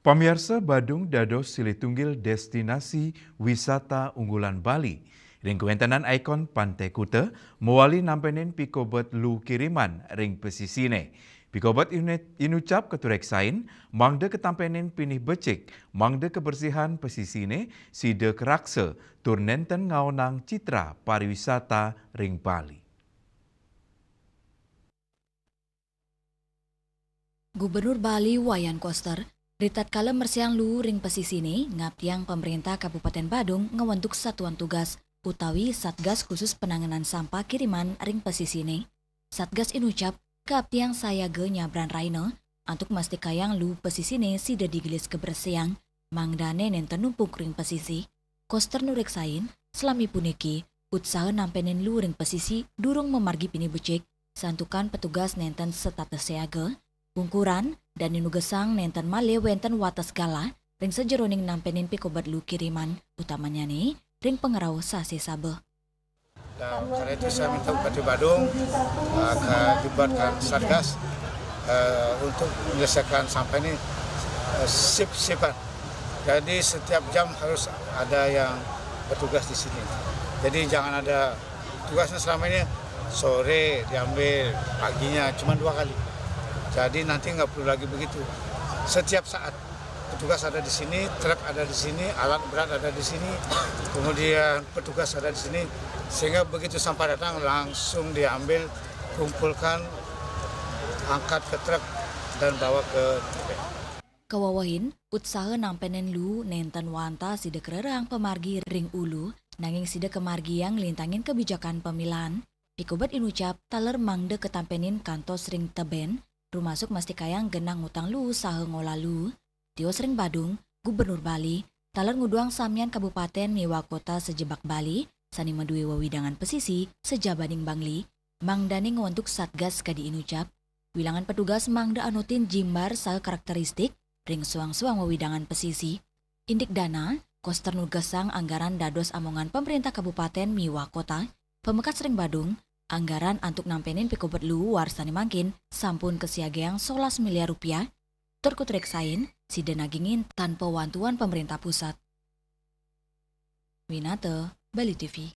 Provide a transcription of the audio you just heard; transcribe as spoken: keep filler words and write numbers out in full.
Pamiarsa, Badung dados silih tunggil destinasi wisata unggulan Bali. Ring kawéntenan ikon Pantai Kuta, mawali nampénin pikobet Luu Kiriman ring pesisiné. Pikobet inu-, inucap katureksain, mangda katampénin pinih becik, mangda kabersihan pesisiné sida karaksa, tur nénten ngaonang citra pariwisata ring Bali. Gubernur Bali Wayan Koster, ritatkala mrersihang luu ring pesisiné, ngaptiang pamréntah Kabupatén Badung ngwentuk satuan tugas utawi Satgas Khusus Penanganan Sampah Kiriman ring pesisiné. Satgas inucap kaaptiang sayaga nyabran rahina antuk mastikayang luu pesisiné sida digelis kabersihang, mangdané nénten numpuk ring pesisi. Koster nureksain, salami puniki, utsaha nampénin luu ring pesisi durung mamargi pinih becik, santukan petugas nénten setata siaga, ungkuran, dané nugesang nénten malih wénten wates galah ring sajeroning nampénin pikobet Luu Kiriman, utamanyané ring pangrauh sasih Sabeh. Dan karena itu saya minta Bupati Badung, eh, ke, dibuatkan satgas, eh, untuk menyelesaikan sampah ini, eh, shift-shiftan. Jadi setiap jam harus ada yang bertugas di sini. Jadi jangan ada tugasnya selama ini sore diambil, paginya cuma dua kali. Jadi nanti nggak perlu lagi begitu. Setiap saat petugas ada di sini, truk ada di sini, alat berat ada di sini, kemudian petugas ada di sini, sehingga begitu sampah datang langsung diambil, kumpulkan, angkat ke truk dan bawa ke T P. Kawewehin, utsaha nampénin luu nénten wantah sida karerehang pamargi ring ulu, nanging sida kamargiang nglintangin kabijakan pamilahan. Pikobet inucap taler mangda katampénin kantos ring tebén, rumasuk mastikayang genah ngutang luu saha ngolah luu. Tios ring Badung, Gubernur Bali taler nguduhang samian kabupatén miwah kota sajebag Bali sané madué wewidangan pesisi sajabaning Bangli, mangdané ngwentuk satgas kadi inucap, wilangan petugas mangda anutin jimbar saha karakteristik ring suang-suang wewidangan pesisi. Indik dana, Koster nugesang anggaran dados amongan pamréntah kabupatén miwah kota. Pamekas ring Badung, anggaran antuk nampénin pikobet luu warsané mangkin sampun kasiagayang solas miliar rupiah, tur katureksain sida nagingin tanpa wantuan pamréntah pusat. Winata, Bali T V.